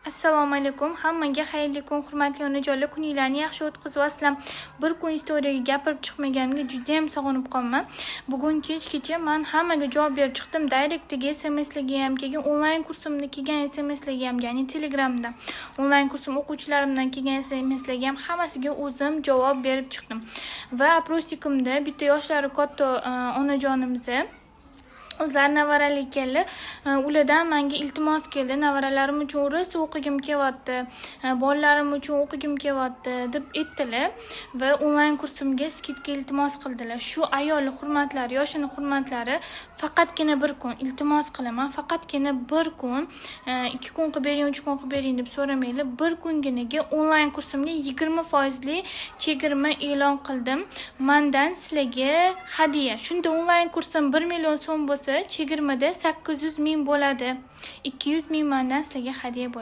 Assalomu alaykum. Hammaga xayrli kun, hurmatli onajonlar. Kuninglarni yaxshi o'tkazyapsizlar. Bir kun история ga gapirib chiqmaganimga judayam sog'inib qolman. Bugun kechgacha man hammaga javob berib chiqdim. Directdagi SMSlarga ham, keyin onlayn kursimda kelgan SMSlarga ham, ya'ni Telegramda onlayn kursim o'quvchilarimdan kelgan SMSlarga ham, hammasiga o'zim javob berib chiqdim. Va опросник imda bitta yoshlari katta onajonimiz, o'zlari nevarali ekanlar, ulardan manga iltimos keldi: "Nevaralarim uchun rosa o'qigim kelyapti, bolalarim uchun o'qigim kelyapti", deb aytdilar va onlayn kursimga скидка iltimos qildilar. Shu ayolni hurmatlari, yoshini hurmatlari, faqatgina bir kun iltimos qilaman, faqatgina bir kun, 2 kun qilib bering, 3 kun qilib bering deb so'ramanglar. Bir kunginaga onlayn kursimga 20 foizli chegirma e'lon qildim. Mandan sizlarga hadya. Shunda onlayn kursim 1 million so'm bo'lsa, chegirmada 800 ming bo'ladi. 200 ming mandan sizlarga hadya bo'ladi.